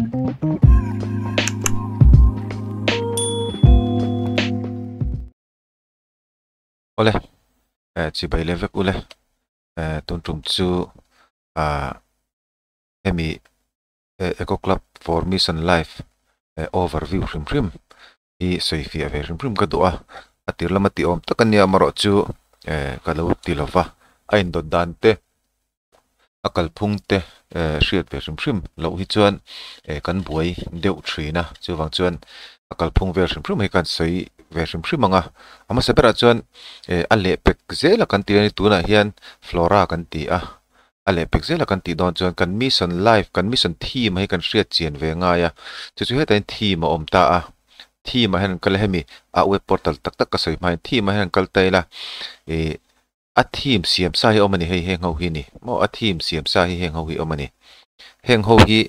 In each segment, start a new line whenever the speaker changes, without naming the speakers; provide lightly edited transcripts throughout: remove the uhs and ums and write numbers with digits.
Awle chibai leh vek ule tun tum chu ah hemi Eco Club for Mission Life overview hrim hrim hi sawi fiah ve hrim hrim ka duh a a tir lama tih awm tak ania amaherawh chu ka lo ti lova a indawt dan te a kalphung te hriat ve hrim hrim loh hi chuan kan buai deuh thin a chuvang chuan a kalphung vel hrim hrim hi kan sawi ve hrim hrim ang a a hmasa berah chuan a lehpek zel a kan tih a ni tunah hian flora kan ti a a lehpek zel a kan tih dawn chuan kan mission life kan mission theme hi kan hriat chian ve ngai a chu chu hetah hian theme a awm ta a theme ah hian an kal a hemi a web portal tak tak ka sawi hma hian theme ah hian an kal ta ila ih A theme siam sa hi a awm a ni hei heng ho hi ni maw a theme siam sa hi heng ho hi a awm a ni heng ho hi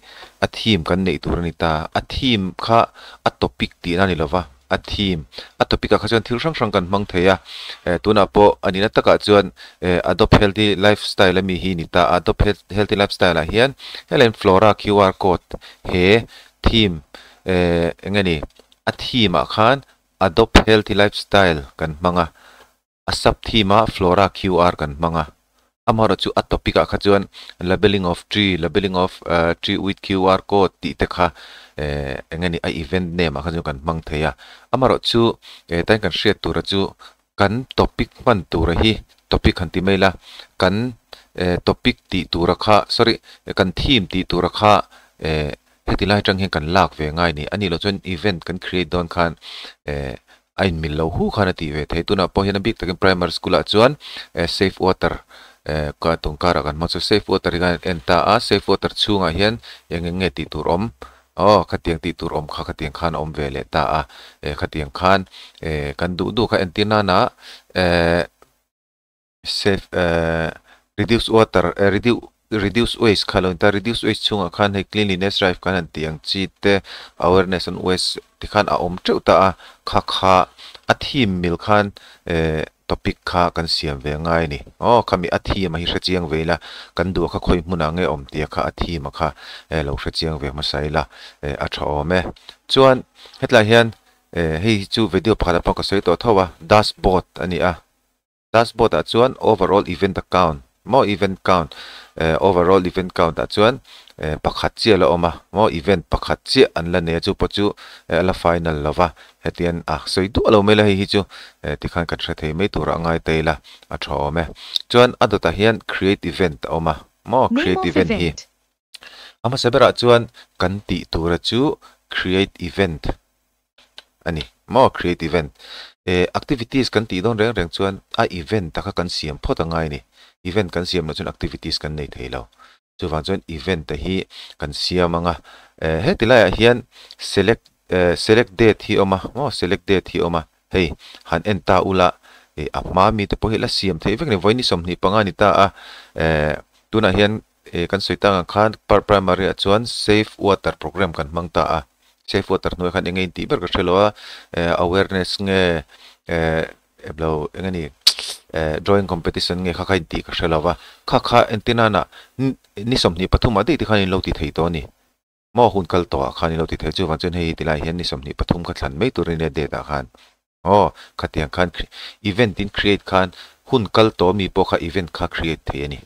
a theme kan neih tur a ni ta a theme kha a topic tihna a ni lova a theme a topic ah kha chuan thil hrang hrang kan hmang thei a eh tunah pawh a nihna takah chuan eh adopt healthy lifestyle ami hi ni ta a adopt healthy lifestyle ah hian helaiin flora qr code he theme eh eng nge ni a theme ah khan adopt healthy lifestyle kan hmang a. A sub theme a Flora QR kan hmang a, amaherawh chu a topic ah kha chuan labelling of tree, labelling of tree with QR code tih te kha eng nge ni a event name ah kha chuan kan hmang thei a. Amaherawh chu tain kan hriat tura chu kan topic hman tura hi topic han ti mai ila kan topic tih tura kha sorry kan theme tih tura kha heti lai atang hian kan lak ve ngai a ni. A nih loh chuan event kan create dawn khan A inmil lo hu khan a tih ve thei. Tunah pawh hian a bik takin primary school ah chuan safe water ka tung karah kan hmang chu safe water hi kan en ta a, safe water chhungah hian eng eng nge tih tur awm aw khatiang tih tur awm kha khatiang khan a awm ve leh ta a, khatiang khan kan duh duh kha entir nana Safe eh reduce water eh reduce waste kha lo in ta reduce waste chhungah khan hei cleanliness drive khan han tih ang chi te awareness on waste ti khan a awm teuh ta a kha kha a theme mil khan eh topic kha kan siam ve ngai a ni aw khami a theme a hi hre chiang ve ila kan duh a kha khawi hmunah nge awm tih a kha a theme a kha eh lo hre chiang ve hmasa ila eh a tha awm e chuan hetlai hian eh hei hi chu video pakhat ah pawh ka sawi tawh tho a dashboard a ni a. Dashboard ah chuan overall event account maw event count eh overall event count ah chuan eh pakhat chiah la awm a maw event pakhat chiah an la nei a chu pawh chu eh a la final lo va hetiang a sawi duah lo mai la hei hi chu eh tikhan kan hre thei mai turah a ngai ta ila a tha awm e chuan a dawtah hian create event a awm a maw
Name
create
of
event hi
event.
a hmasa berah chuan kan tih tura chu create event a ni maw create event eh activities kan tih dawn reng reng chuan a event ta kha kan siam phawt a ngai a ni event kan siam loh chuan activities kan nei thei lo chuvang chuan event te hi kan siam ang a eh heti laiah hian select eh select date hi a awm a maw select date hi a awm a hei han en ta ula eh a hma mite pawh hi la siam theih vek a ni vawiin 25 a ni ta a eh tunah hian Eh kan sawi tak ang khan primary ah chuan safe water program kan hmang ta a, safe water hnuaiah khan enge intih ber ka hre lo a, eh awareness nge eh eng enge ni eh drawing competition nge kha kha intih ka hre lo va, kha kha entir nana ni 23 ah daih te khan in lo ti thei tawh a ni, maw hun kal tawh ah khan in lo ti thei chuvang chuan hei tilai hian ni 23 kha thlan mai tur a nia date ah khan aw khatiang khan event in create khan hun kal tawh mi pawh kha event kha create thei a ni.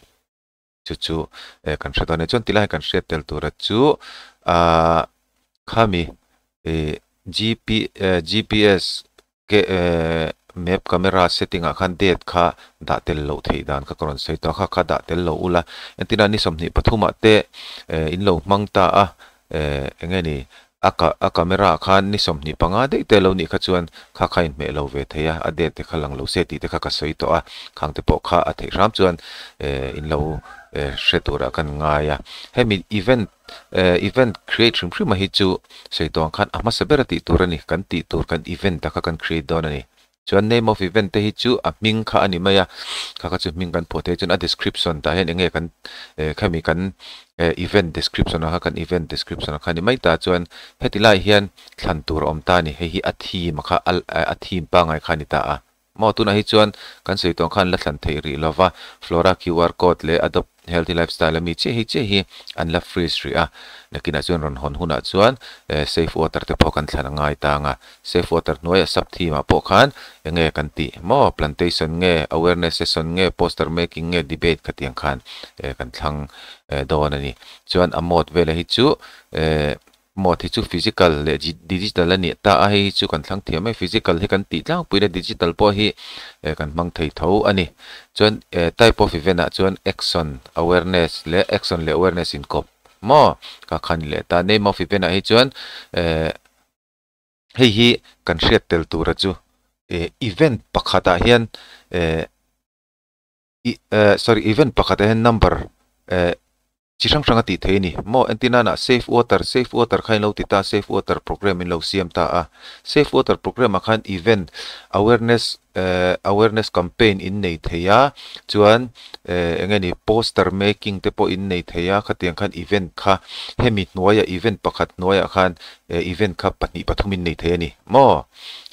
Chu chu eh kan hre dawn e. Chuan tilai kan hriat tel tura chu ah khami ih G_P eh G_P_S ke eh map camera setting ah khan date kha dah tel loh theih dan kha ka rawn sawi tawh a kha kha dah tel lo ula entirna ni 23 ah te eh in lo hmang ta a eh eng nge ni A ka a camera ah khan ni 25 daih te lo nih kha chuan kha kha inhmeh lo ve thei a, a date te kha lang lo se tih te kha ka sawi tawh a, khang te pawh kha a theih hram chuan eh in lo eh hre turah kan ngai a. Hemi event eh event create hrim hrim a hi chu sawi tawh ang khan a hmasa ber a tih tur a ni, kan tih tur kan event a kha kan create dawn a ni. Chuan name of event te hi chu a hming kha a ni mai a, kha kha chu hming kan phuah thei a, chuan a description tah hian eng nge kan eh khami kan eh event description ang kha kan event description ang kha a ni mai ta chuan heti lai hian thlan tur a awm ta a ni, hei hi a theme kha a a theme pangngai kha a ni ta a, maw tunah hi chuan kan sawi tawh ang khan la thlan theih rih lova flora QR code leh adopt Healthy lifestyle ami chiah hi chiah hi an la freeze rih a, nakinah chuan rawn hawn hunah chuan safe water te pawh kan thlan a ngai tang a, safe water hnuaiah sub theme ah pawh khan enge kan tih maw plantation nge awareness session nge poster making nge debate khatiang khan kan thlang dawn a ni. Chuan a mode vela hi chu Mode hi chu physical leh digital a nih ta a, hei hi chu kan thlang thiam mai. Physical hi kan tih tlangpui na digital pawh hi kan hmang thei tho a ni. Chuan type of event ah chuan action, awareness leh action leh awareness inkawp maw kha kha ni leh ta. Name of event ah hi chuan hei hi kan hriat tel tura chu event pakhat ah hian sorry event pakhat ah hian number Chi hrang hrang a tih thei a ni. Maw entir nana Safe Water, Safe Water kha in lo ti ta, Safe Water program in lo siam ta a. Safe Water program ah khan event, awareness eh awareness campaign in nei thei a, chuan eh eng nge ni poster making te pawh in nei thei a, khatiang khan event kha hemi hnuaiah event pakhat hnuaiah khan eh event kha pahnih pathum in nei thei a ni. Maw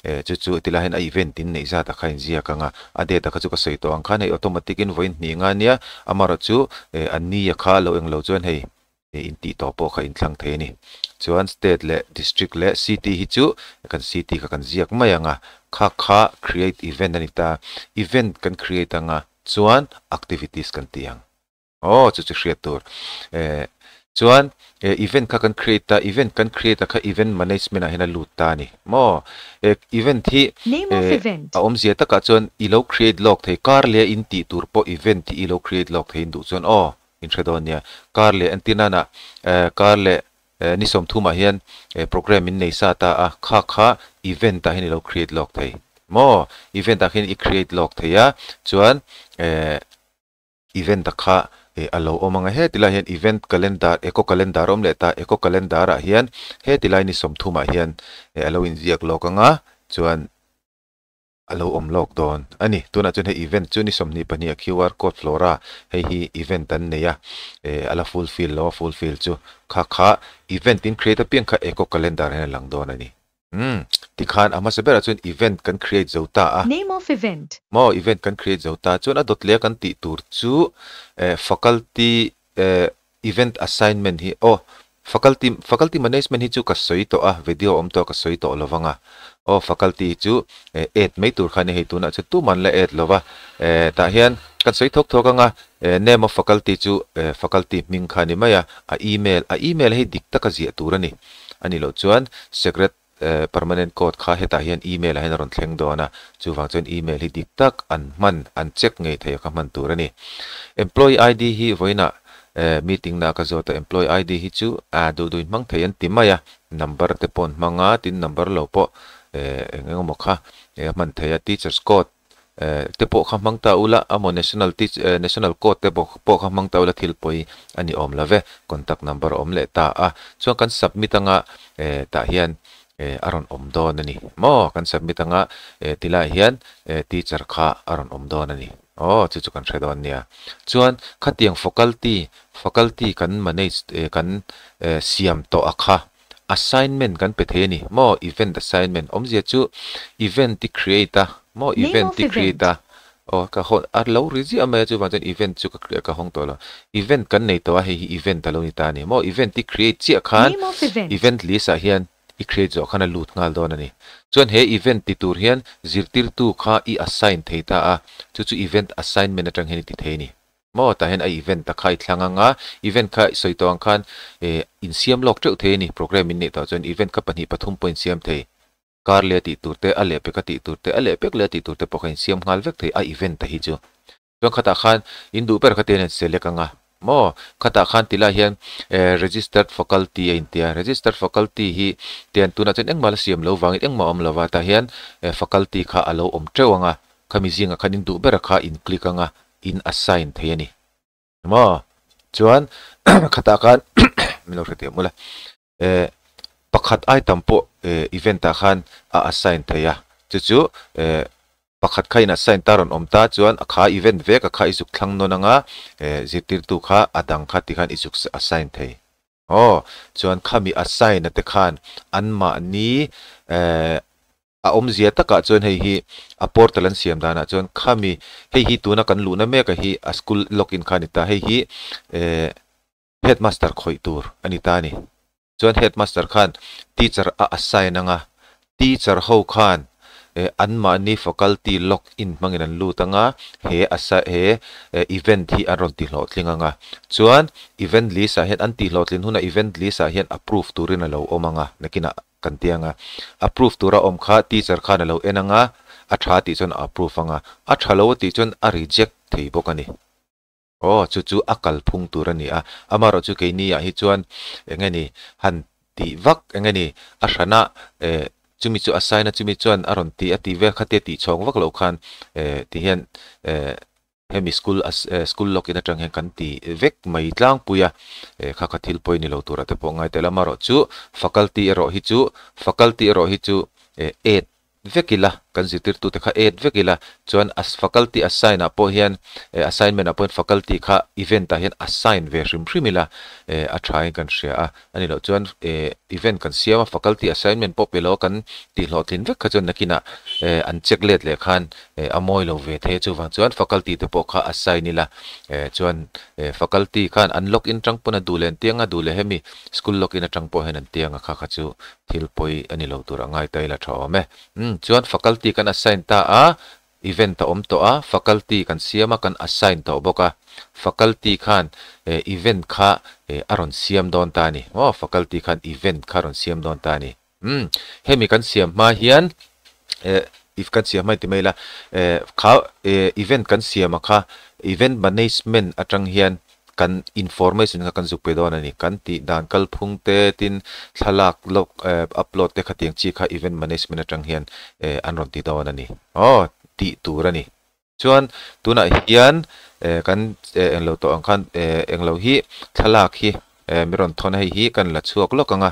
eh chu chu tilai hian a event in neih zat ah kha in ziak ang a. A date kha chu ka sawi tawh ang khan hei automatic in vawiin hnih nga nia, amarawh chu a ni a kha lo englo chuan hei intih tawh pawh kha inthlang thei a ni. Chuan state leh district leh city hi chu kan city kha kan ziak mai ang a, kha kha create event a ni ta, event kan create ang a chuan activities kan ti ang. Aw chu chu hriat tur. Eh chuan eh event kha kan create a, event kan create a kha event management ah hian a lut ta a ni maw? Eh event hi
Name of
eh
event.
a awmzia takah chuan i lo create lawk thei, kar leh in tih tur pawh event hi i lo create lawk thei in duh chuan aw in hre dawn nia. Kar leh entir nana eh kar leh eh ni sawmthumah hian eh program in nei sa ta a, kha kha event ah hian i lo create lawk thei maw? Event ah khian i create lawk thei a, chuan eh Event a kha eh a lo awm ang a, heti lai hian event calendar eco calendar a awm leh ta, eco calendar ah hian heti lai ni sawmthumah hian eh a lo inziak lawk ang a, chuan a lo awm lawk dawn a ni. Tunah chuan hei event chu ni 22 a QR code flora hei hi event an nei a, eh a la fulfill lo a, fulfill chu kha kha event in create apiang kha eco calendar hian a lang dawn a ni. Umm, tikhan a hmasa berah chuan event kan create zo ta a.
Name of event.
Maw, event kan create zo ta. Chuan a dawt leh a kan tih tur chu eh faculty eh event assignment hi aw faculty faculty management hi chu ka sawi tawh a, video awm tawh a ka sawi tawh lo vang a. Aw faculty hi chu eh add mai tur kha a ni hei tunah chuan tuman la add lo va. Eh tah hian kan sawi thawk thawk ang a, eh name of faculty chu eh faculty hming kha a ni mai a, a email a email hi dik taka ziah tur a ni. A nih loh chuan secret permanent code kha hetah hian email ah hian a rawn thleng dawn a, chuvang chuan email hi dik tak an hman, an check ngei thei a kha hman tur a ni. Employee ID hi vawiinah meeting na ka zawt a, employee ID hi chu duh duhin hmang thei an ti mai a, number te pawh an hmang a, tin number lo pawh eng eng emaw kha a hman thei a, teachers code te pawh kha hmang ta ula, amaw national teach national code te pawh kha hmang ta ula thil pawi a ni awm lo ve, contact number a awm leh ta a, chuan kan submit anga tah hian a rawn awm dawn a ni maw, kan submit anga tilaiah hian teacher kha a rawn awm dawn a ni aw chu chu kan hre dawn nia, chuan khatiang faculty faculty kan manage kan siam tawh a kha. Assignment kan pe thei a ni maw? Event assignment awmzia chu event i create a maw?
Name
Event
of
i create
event.
a aw ka haw a lo ri ziah mai a chuvang chuan event chu ka ka hawng tawh lo. Event kan nei tawh a hei hi event a lo ni ta a ni maw? Event i create chiah khan
Name of event.
event list ah hian i create zawh khan a lut nghal dawn a ni. Chuan he event ti tur hian zirtirtu kha i assign thei ta a chu chu event assignment atang hian i ti thei a ni. Maw tah hian a event a kha i thlang ang a, event kha i sawi tawh ang khan eh insiam lawk teuh thei a ni, program in neih tawh chuan event kha pahnih pathum pawh insiam thei, kar leh a tih tur te, a lehpek a tih tur te, a lehpek leh a tih tur te pawh kha insiam nghal vek thei a event a hi chu. Chuan khatah khan in duh ber kha te hian an select ang a, maw khatah khan ti lai hian eh registered faculty a intia, registered faculty hi tian tunah chuan engmah la siam lo vangin engmah a awm lo va, tah hian eh faculty kha a lo awm teuh ang a, khami zingah khan in duh ber kha in click ang a, in assign thei a ni maw? Chuan khatah khan min lo hre teh mawlh a, eh pakhat item pawh eh event ah khan a assign thei a, chu chu eh pakhat kha in assign ta rawn awm ta chuan a kha event vek a kha i zuk thlang nawn anga eh zirtirtu kha a dang kha tikhan i zuk assign thei. Aw chuan khami assign a te khan anmahni eh. A awmzia takah chuan hei hi a portal an siam danah chuan khami hei hi tuna kan luhna mek a hi a school login kha a ni ta hei hi eh headmaster khawih tur a ni ta a ni. Chuan headmaster khan teacher a assign anga teacher ho khan eh anmahni faculty log in hmangin an lut anga he asa he event hi an rawn tihlawhtling anga chuan event list ah hian an tihlawhtlin hunah event list ah hian approve turin a lo awm anga nakinah kan ti anga approve tura awm kha teacher khan a lo en anga a tha tih chuan a approve anga a tha lo a tih chuan a reject thei bawk a ni. Aw, chu chu a kalphung tur a ni a, amaherawh chu keini ah hi chuan eng nge ni han tih vak eng nge ni a hrana eh chumi chu a sign a chumi chuan a rawn ti a ti vel kha te tih chhawng vak loh khan eh ti hian eh hemi school a school login atang hian kan ti vek mai tlangpui a eh kha kha thil pawh ni lo turah te pawh ngai tel a amaherawh chu faculty erawh hi chu faculty erawh hi chu eh add vek ila, kan zirtirtute kha add vek ila, chuan as faculty assign ah pawh hian eh assignment ah pawh hian faculty kha event ah hian assign ve hrim hrim ila eh a tha in kan hria a, a ni loh chuan eh event kan siam a faculty assignment pawh pe lo a kan tih hlawhtlin vek kha chuan nakinah eh an check let leh khan eh a mawi lo ve thei a chuvang chuan faculty te pawh kha assign ila eh chuan eh faculty khan an log in tang pawn a duh leh an tiang a duh leh hemi school log in atang pawh hian an tiang a kha kha chu Thil pawi a ni lo tur a ngai ta ila tha awm e. Umm chuan faculty kan assign ta a, event a awm tawh a, faculty kan siam a kan assign tawh bawk a, faculty khan eh event kha eh a rawn siam dawn ta a ni maw, faculty khan event kha a rawn siam dawn ta a ni. Umm hemi kan siam hma hian eh if kan siam hma inti mai ila eh kha eh event kan siam a kha event management atang hian Kan information kha kan zuk pe dawn a ni. Kan tih dan kalphung te, tin thlalak log upload te khatiang chi kha event management atang hian an rawn ti dawn a ni. Aw, tih tur a ni. Chuan tunah hian kan englo tawh ang khan englo hi thlalak hi mi rawn thawn a, hei hi kan la chhuak lawk ang a.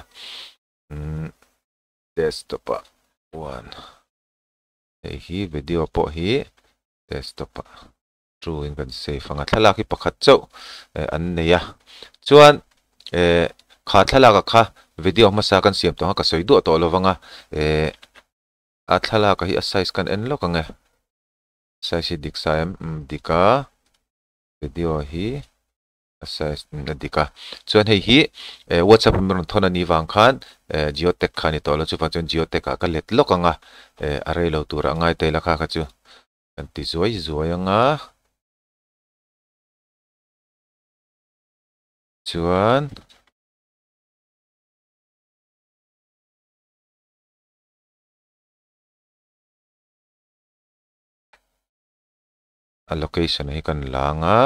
Desktop ah one hei hi video pawh hi desktop ah. True in kan save ang a, thlalak hi pakhat chauh eh an nei a, chuan eh kha thlalak ah kha video hmasa kan siam tawh ang a ka sawi duah tawh lo vang a, eh a thlalak ah hi a size kan en lawk ang e, size hi dik sa em umm dik a, video hi a size a dik a, chuan hei hi eh whatsapp in rawn thawn a nih vang khan eh geotag kha a ni tawh lo chuvang chuan geotag ah ka let lawk ang a, eh a rei lo tur ah ngai ta ila kha kha chu. Kan ti zuai zuai ang a. Chuan a location hi kan la ang a.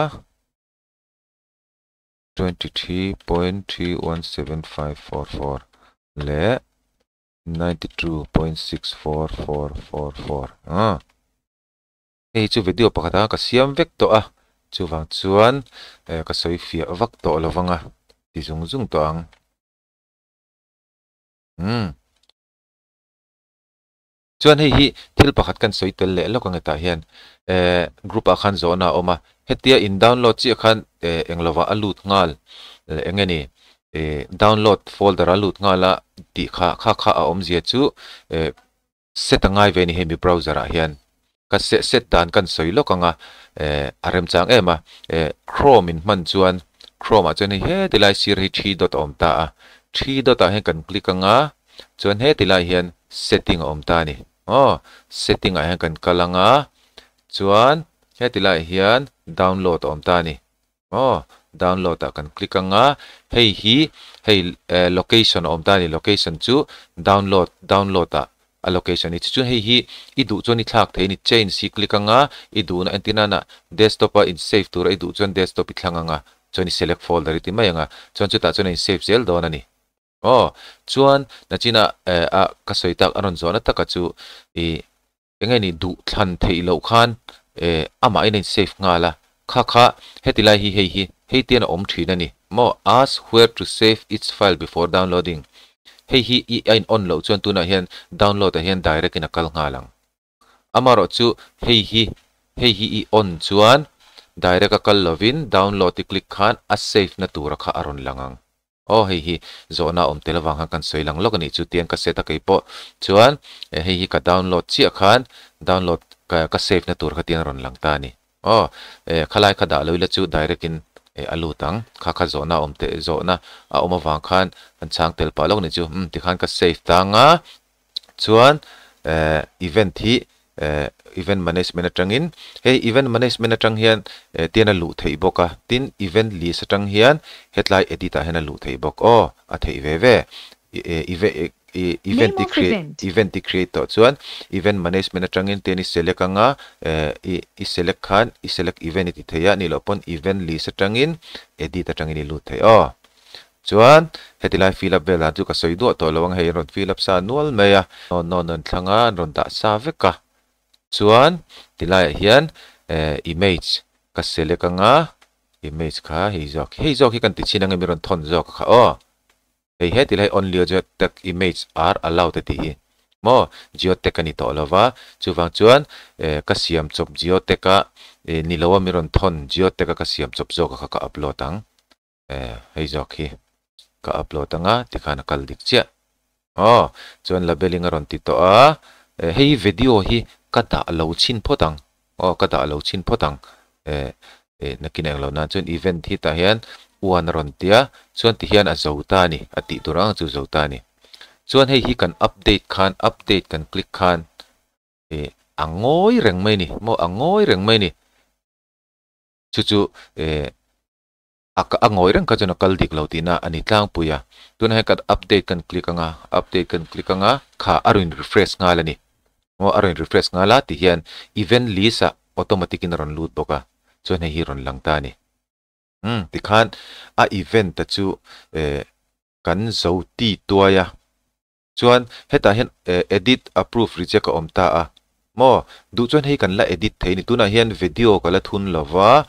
23.317544 leh 92.64444 ah hei chu video pakhat a ka siam vek tawh a chuvang chuan eh ka sawi fiah vak tawh lo vang a ti zung zung tawh ang umm chuan hei hi thil pakhat kan sawi tel leh lawk ang hetah hian eh group ah khan zawhna a awm a hetia in download chiah khan eh englo ah a lut nghal eng nge ni eh download folder a lut nghal a tih kha kha kha a awmzia chu eh set a ngai ve a ni hemi browser ah hian ka se set dan kan sawi lawk ang a eh a remchang em a eh chrome in hman chuan chrome ah chuan hei heti lai sir hi three dot a awm ta a three dot ah hian kan click ang a chuan heti lai hian setting a awm ta a ni aw setting ah hian kan kal ang a chuan heti lai hian download a awm ta a ni. Aw, download ah kan click ang a, hei hi hei eh location a awm ta a ni, location chu download download ah a location a ni, tichuan hei hi i duh chuan i thlak thei a ni, change hi click ang a, i duhna entir nana desktop a in save tura i duh chuan desktop i thlang ang a, chuan i select folder i ti mai ang a, chuan chutah chuan a in save zel dawn a ni. Aw, chuan nachina eh a ka sawi tak a rawn zawhna taka chu ih Eng nge ni duh thlan theih loh khan eh amahin a in save nghal a, kha kha heti lai hi hei hi hei tian a awm thin a ni maw ask where to save its file before downloading hei hi i a in on loh chuan tunah hian download ah hian direct in a kal nghal ang amaherawh chu hei hi hei hi i on chuan direct a kal lovin download i click khan a save na tura kha a rawn lang ang. Aw hei hi zawhna awm tel avang khan kan sawi lang lawk a nih chu tiang ka set a kei pawh chuan hei hi ka download chiah khan download ka ka save na tur kha tiang a rawn lang ta a ni. Aw khalai kha dah lo ila chu direct in a lut ang kha kha zawhna awm te zawhna a awm avang khan kan chhang tel pah lawk a nih chu umm tikhan ka save tang a chuan event hi event management atangin hei event management atang hian tian a luh theih bawk a tin event list atang hian hetlai edit ah hian a luh theih bawk aw a theih ve ve event i create event i create tawh chuan event management atangin tian i select anga i select khan i select event i ti thei a nih loh pawn event list atangin edit atangin i lut thei aw. Chuan, heti lai fill up vel dan chu ka sawi duah tawh lo ang, hei an rawn fill up sa nual mai a, nawn nawn an thlang a, an rawn dah sa vek a. Chuan, ti laiah hian image ka select ang a, image kha hei zawk, hei zawk hi kan ti chhin ang em i rawn thawn zawk kha aw. Hei heti lai only a geotag image are allowed a tih hi maw, geotag a ni tawh lo va, chuvang chuan ka siam chawp geotag a ni lo a mi rawn thawn geotag a ka siam chawp zawk kha ka upload ang. Eh hei zawk hi ka upload anga tikhan a kal dik chiah. Aw chuan labeling a rawn ti tawh a, eh hei video hi ka dah lo chhin phawt ang, aw ka dah lo chhin phawt ang eh eh nakin englo nan chuan event hi tah hian uan a rawn ti a, chuan tihian a zo ta a ni, a tih tur ang chu zo ta a ni. Chuan hei hi kan update khan update kan click khan eh a ngawi reng mai a ni, maw a ngawi reng mai a ni. Chu chu eh A a ngawi reng kha chuan a kal dik lo tihna a ni tlangpui a. Tunah hian kan update kan click anga, update kan click anga kha a rawn refresh nghal a ni. Aw a rawn refresh nghal a ti hian event list ah automatic in a rawn lut bawk a, chuan hei hi rawn lang ta a ni. Umm tikhan a event a chu eh kan zo ti tuai a. Chuan hetah hian edit, approve, reject a awm ta a maw? Duh chuan hei kan la edit thei a ni. Tunah hian video ka la thun lo va,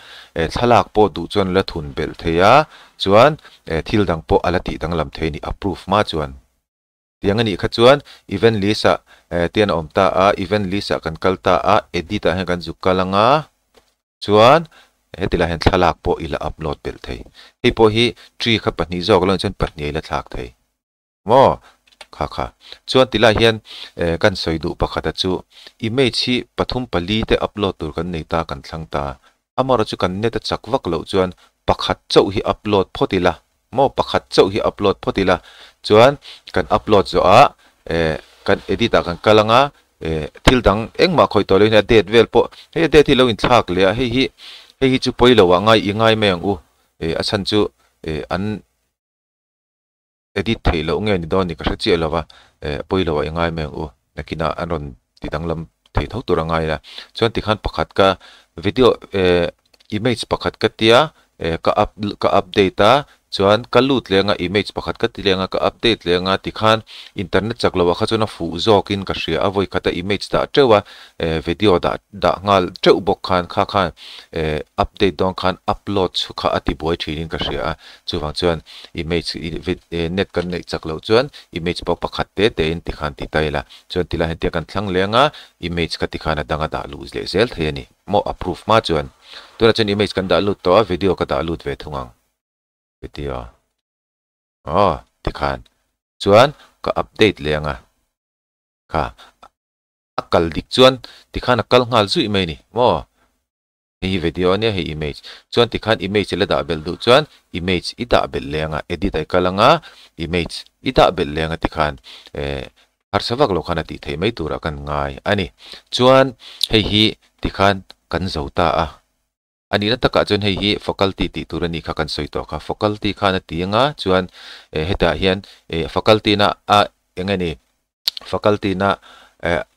thlalak pawh duh chuan la thun belh thei a, chuan thil dang pawh a la tih danglam thei a ni approve hma chuan. Tiang a nih kha chuan event list ah tian a awm ta a, event list ah kan kal ta a, edit ah hian kan zuk kal ang a, chuan heti lai hian thlalak pawh i la upload belh thei. Hei pawh hi tree kha pahnih zawk lo nih chuan pahnih a i la thlak thei. Maw? Kha kha. Chuan ti lai hian eh kan sawi duh pakhata chu image hi pathum pali te upload tur kan nei ta kan thlang ta. Amaherawh chu kan net a chak vak loh chuan pakhat chauh hi upload phawt ila maw pakhat chauh hi upload phawt ila chuan kan upload zawh ah eh kan edit ah kan kal anga eh thil dang engmah khawih tawh loh in a date vel pawh hei a date hi lo inthlak leh a hei hi hei hi chu pawi lo ah ngai i ngai mai ang u eh a chhan chu eh an Edit theih loh nge ni dawn ni ka hre chiah lo va, eh pawi lo ah i ngai mai ang u, nakinah an rawn ti danglam thei tho tur a ngai a, chuan tikhan pakhat ka video eh image pakhat ka tia eh ka up ka update a, chuan ka lut leh anga image pakhat ka ti leh anga ka update leh anga tikhan internet chak loh ah kha chuan a fuh zawkin ka hria a, vawi khata image dah teuh a eh video dah dah nghal teuh bawk khan kha khan eh update dawn khan upload chu kha a ti buai thinin ka hria a, chuvang chuan image net kan neih chak loh chuan image pawh pakhat te te in tikhan ti ta ila chuan tilai hian tia kan thlang leng a image kha tikhan a dang a dah luh leh zel thei a ni maw approve hma chuan tunah chuan image kan dah lut tawh a video ka dah lut ve thung ang video aw tikhan chuan ka update leh ang a kha a kal dik chuan tikhan a kal nghal zuih mai a ni maw. Hei hi video a nia, hei image. Chuan tikhan image i la dah belh duh chuan image i dah belh leh anga, edit a i kal anga, image i dah belh leh anga tikhan eh harsa vak loh khan a tih theih mai turah kan ngai a ni. Chuan hei hi tikhan kan zo ta a. A nihna takah chuan hei hi faculty tih tur a nih kha kan sawi tawh kha. Faculty khan a ti anga chuan eh hetah hian eh faculty na a eng nge ni faculty na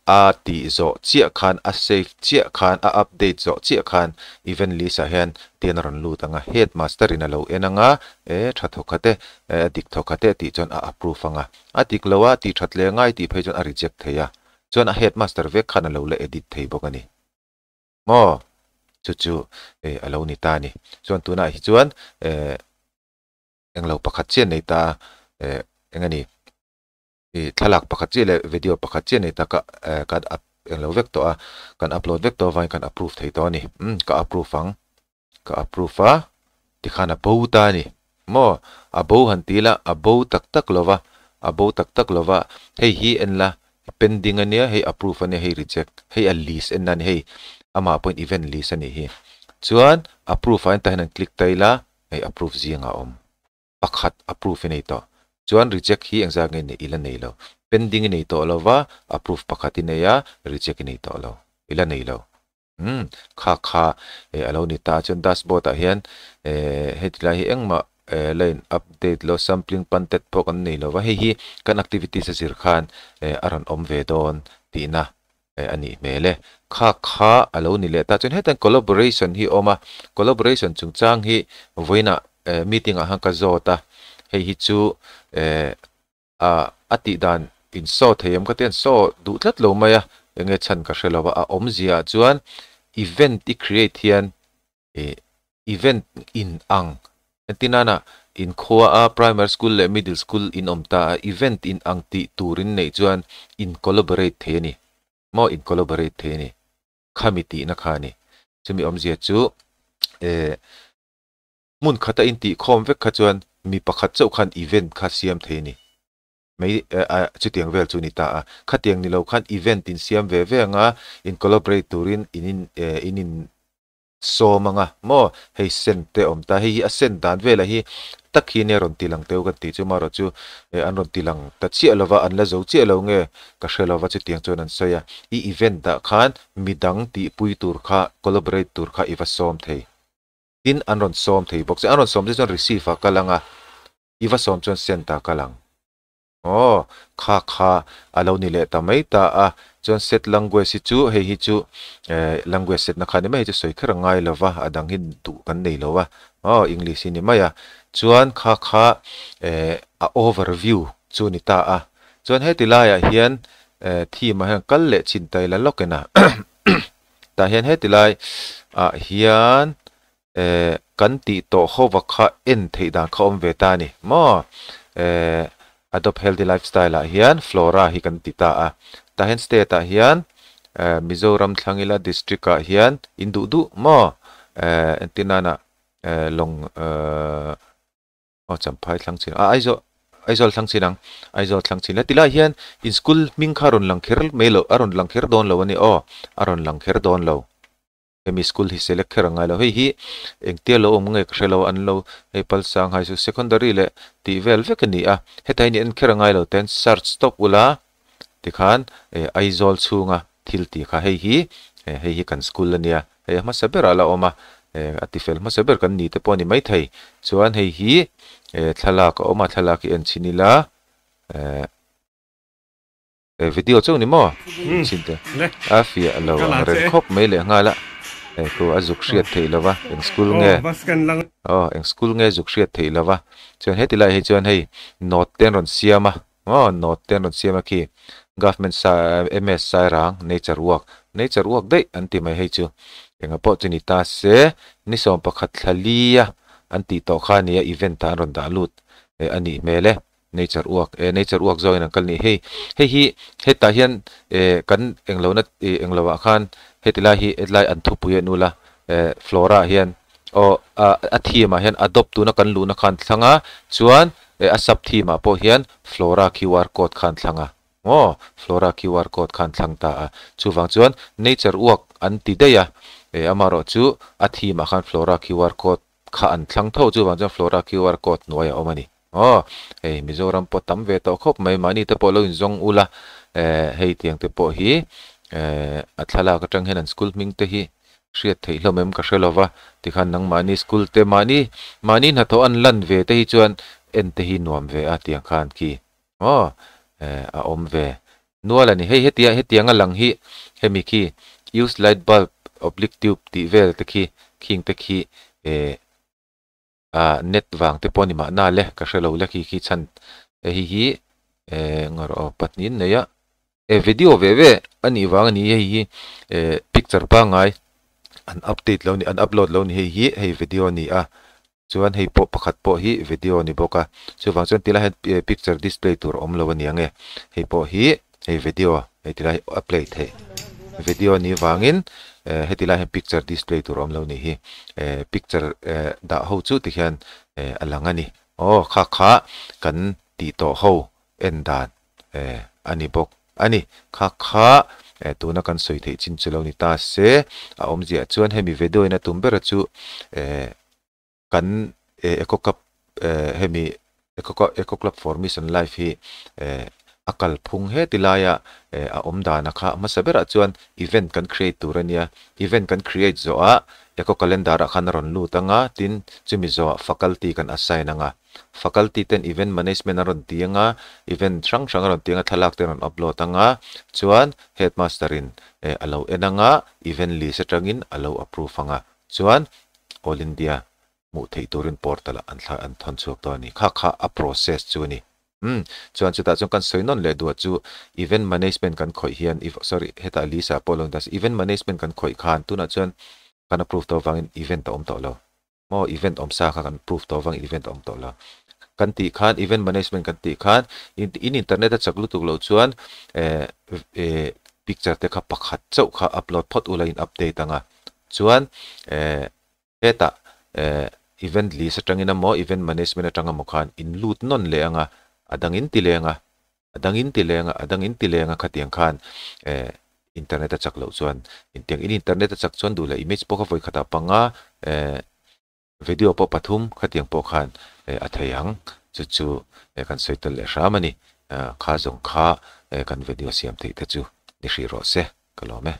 a tih zawh chiah khan a save chiah khan a update zawh chiah khan event list ah hian tian a rawn lut ang a, headmaster in a lo en ang a, e tha thawk khat e, a dik thawk khat e tih chuan a approve ang a, a dik lo a tih that leh ngai tih phei chuan a reject thei a, chuan a headmaster vek khan a lo la edit thei bawk a ni. Maw? Chu chu e a lo ni ta a ni. Chuan tunah hi chuan e englo pakhat chiah nei ta a, e eng a ni? I thlalak pakhat chiah leh video pakhat chiah nei ta ka kan up englo vek tawh a, kan upload vek tawh avangin kan approve thei tawh a ni. Umm ka approve ang, ka approve a tikhan a bo ta a ni. Maw? A bo han ti ila a bo tak tak lo va, a bo tak tak lo va, hei hi en la, pending a nia, hei approve a nia, hei reject, hei a list en na a ni, hei amah pawhin event list a nih hi. Chuan approve ah hian tah hian an click ta ila, hei approve zingah a awm. Pakhat approve i nei tawh. Chuan reject hi engzat nge i la nei lo. Pending i nei tawh lo va, approve pakhat i nei a, reject i nei tawh lo. I la nei lo. Umm, kha kha eh a lo ni ta. Chuan dashboard ah hian eh heti lai hi engmah eh la in update lo, sampling panted pawh kan nei lo va. Hei hi kan activities a zir khan eh a rawn awm ve dawn tihna eh a nih hmel e. Kha kha a lo ni leh ta. Chuan hetiang collaboration hi a awm a, collaboration chungchang hi vawiinah eh meeting ah khan ka zawt a, hei hi chu eh a a tih dan in saw thei em ka ti a, an saw duh tlat lo mai a, enge chhan ka hre lo a, a awmzia ah chuan event i create hian ih event in ang entir nana inkhua a primary school leh middle school in awm ta a event in ang tih tur in neih chuan in collaborate thei a ni maw in collaborate thei a ni khami tihna kha a ni chumi awmzia chu eh hmun khata in tih khawm vek kha chuan mi pakhat chauh khan event kha siam thei a ni mai eh chutiang vel chu a ni ta a khatiang ni lo khan event in siam ve ve anga in collaborate turin in in eh in in Sawm anga maw hei sen te awm ta, hei hi a sen dan velah hi tak hi nia rawn ti lang teu kan tih chu marawh chu eh an rawn ti lang ta chiah lova an la zo chiah lo nge ka hre lova chutiang chuan an sawi a, i event ah khan midang tihpui tur kha collaborate tur kha i va sawm thei tin an rawn sawm thei bawk che, an rawn sawm che chuan receive ah kal anga i va sawm chuan send ah kal ang. Aw, kha kha a lo ni leh ta mai ta a, chuan set language hi chu hei hi chu eh language set na kha ni mai hei chu sawi kher a ngai lo va, a dang hi duh kan nei lo a, aw English hi ni mai a, chuan kha kha eh a overview chu ni ta a, chuan heti laiah hian eh theme ah hian kal leh chin ta ila lawk ena tah hian heti lai ah hian Eh, kan tih tawh hova kha en theih dan kha awm ve ta a ni maw? Eh, Adopt Healthy Lifestyle ah hian Flora hi kan ti ta a. Tah hian state ah hian eh Mizoram Thlangila district ah hian in duh duh maw? Eh, entir nana eh lawng eh aw Champhai thlang chin ah Aizawl Aizawl thlang chin ang Aizawl thlang chin la ti lai hian in school hming kha a rawn lang kher mai lo a rawn lang kher dawn lo a ni aw a rawn lang kher dawn lo. Hemi school hi select kher a ngai lo. Hei hi engtia lo awm nge ka hre lo, an lo hei Palsang High School Secondary leh tih vel vek a ni a. Heta hi ni en kher a ngai lo ten search stop ula tikhan Aizawl chhunga thil tih kha hei hi hei hi kan school a nia, hei a hmasa berah la awm a, a tifel hmasa ber kan ni te pawh a ni maithei. Chuan hei hi thlalak a awm a, thlalak hi en chhin ila. E video chauh ni maw? Chin te. A fiah lo ang reng khawp mai leh nghal a. E khu a zuk hriat theih lo va, eng school nge? Aw, eng school nge zuk hriat theih lo va. Chuan heti lai hi chuan hei note te an rawn siam a, aw note te an rawn siam a khi Government sa MS Sairang Nature Walk, Nature Walk daih an ti mai hei chu. Enga pawh chu ni ta se, ni 11 thla lia an tih tawh kha nia event ah an rawn dah lut a nih hmel e. Nature uak eh nature uak zawngin an kal ni hei hei hi hetah hian eh kan englo na ih englo ah khan heti lai hi hetlai an thupui an ul a eh flora ah hian aw ah a theme ah hian adopt tuna kan luhna khan thlang a chuan eh a sub theme ah pawh hian flora QR code khan thlang a maw flora QR code khan thlang ta a chuvang chuan nature uak an ti daih a eh amaherawh chu a theme ah khan flora QR code kha an thlang tho chuvang chuan flora QR code hnuai a awm a ni. Aw, hei Mizoram pawh tam ve tawh khawp mai, mahni te pawh lo inzawng ula, eh hei tiang te pawh hi eh a thlalak atang hian an school hming te hi hriat theih hlawm em ka hre lova, tikhan nangmahni school te mahni mahni hnathawh an lan ve te hi chuan en te hi nuam ve a tiang khan khi aw eh a awm ve nual a ni. Hei hetia hetianga lang hi hemi khi use light bulb oblique tube tih vel te khi khing te khi eh Ah net vang te pawh a ni mahna le, ka hre lo le khi khi chhan e hei hi eh ngaw rawh aw pahnih an nei a, eh video ve ve a nih vang a ni hei hi eh picture pangngai an update lo ni an upload lo ni hei hi hei video a ni a chuan hei pawh pakhat pawh hi video a ni bawk a chuvang chuan tilai hian picture display tur a awm lo a ni ang e hei pawh hi hei video hei tilai hi a play theih video a nih vangin eh heti lai hian picture display tur a awm lo nih hi eh picture eh dah ho chu tikhian. a lang a ni. Aw kha kha kan tih tawh ho en dan a ni bawk a ni. Kha kha tuna kan sawi theih chin chu lo ni ta se, a awmziah chuan hemi video in a tum bera chu kan Eco Cup hemi Eco Club for Mission Life hi a kalphung heti laia a awm dana kha hmasa berah chuan event kan create tur a nia. Event kan create zawhah Eco Calendar ah khan a rawn lut ang a, tin chumi zawhah faculty kan assign ang a. Faculty ten event management a rawn ti ang a, event hrang hrang a rawn ti ang a, thlalak te a rawn upload ang a, chuan headmaster in a lo en ang a, event list atangin a lo approve ang a, chuan All India hmuh theih turin portal ah an thla an thawn chhuak dawn a ni. Kha kha a process chu a ni. Umm chuan chutah chuan kan sawi nawn leh duah chu event management kan khawih hian sorry hetah Lisa pawh lo ni ta se event management kan khawih khan tunah chuan kan approve tawh avangin event a awm tawh lo. Maw event awm sa kha kan approve tawh avangin event a awm tawh lo. Kan tih khan event management kan tih khan in internet a chak lutuk loh chuan eh eh picture te kha pakhat chauh kha upload phawt ula in update ang a chuan eh Hetah event list atangin emaw event management atang emaw khan in lut nawn leh anga a dang in ti leng a, a dang in ti leng a, a dang in ti leng a khatiang khan internet a chak loh chuan intiang in internet a chak chuan duh leh image pawh kha vawi khatah panga video pawh pathum khatiang pawh khan a thei ang chu chu kan sawi tel leh hram a ni. Kha zawng kha kan video siam theih te chu ni hrih rawh se ka lawm e.